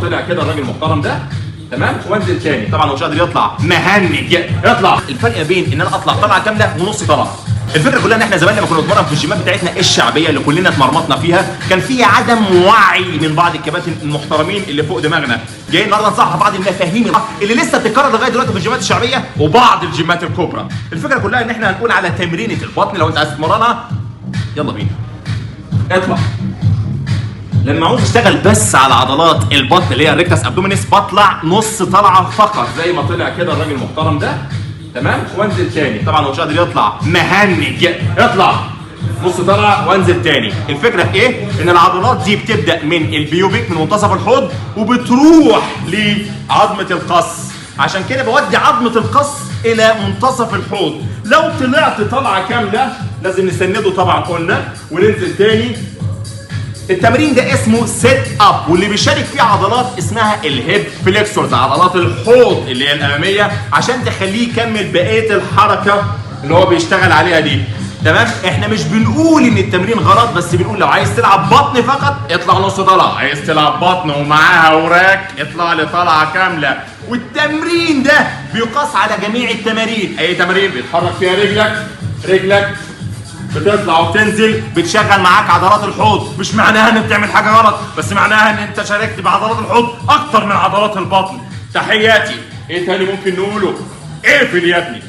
طلع كده الراجل المحترم ده، تمام، وانزل تاني. طبعا هو مش قادر يطلع، مهنج يطلع. الفرق بين ان انا اطلع طلعه كاملة ونص طلعه. الفكرة كلها ان احنا زمان لما كنا بنتمرن في الجيمات بتاعتنا الشعبية اللي كلنا اتمرمطنا فيها، كان في عدم وعي من بعض الكباتن المحترمين اللي فوق دماغنا. جايين النهارده نصحح بعض المفاهيم اللي لسه بتتكرر لغاية دلوقتي في الجيمات الشعبية وبعض الجيمات الكبرى. الفكرة كلها ان احنا هنقول على تمرينه البطن لو انت عايز تتمرنها. يلا بينا، اطلع. لما عاوز اشتغل بس على عضلات البطن اللي هي ال rectus abdominis، بطلع نص طلعه فقط زي ما طلع كده الراجل المحترم ده، تمام، وانزل تاني. طبعا هو مش قادر يطلع، مهنج اطلع نص طلعه وانزل تاني. الفكرة في ايه؟ ان العضلات دي بتبدا من ال pubic، من منتصف الحوض، وبتروح لعظمه القص. عشان كده بودي عظمه القص الى منتصف الحوض. لو طلعت طلعه كاملة لازم نسنده طبعا قلنا، وننزل تاني. التمرين ده اسمه sit up، واللي بيشارك فيه عضلات اسمها ال hip flexors، عضلات الحوض اللي هي الاماميه، عشان تخليه يكمل بقية الحركة اللي هو بيشتغل عليها دي. تمام؟ احنا مش بنقول ان التمرين غلط، بس بنقول لو عايز تلعب بطن فقط اطلع نص طلعه، عايز تلعب بطن ومعاها وراك اطلع لي طلعه كاملة. والتمرين ده بيقاس على جميع التمارين، اي تمارين بيتحرك فيها رجلك، رجلك بتطلع وبتنزل، بتشغل معاك عضلات الحوض. مش معناها ان بتعمل حاجة غلط، بس معناها ان انت شاركت بعضلات الحوض اكتر من عضلات البطن. تحياتي. ايه تاني ممكن نقوله؟ اقفل يا ابني.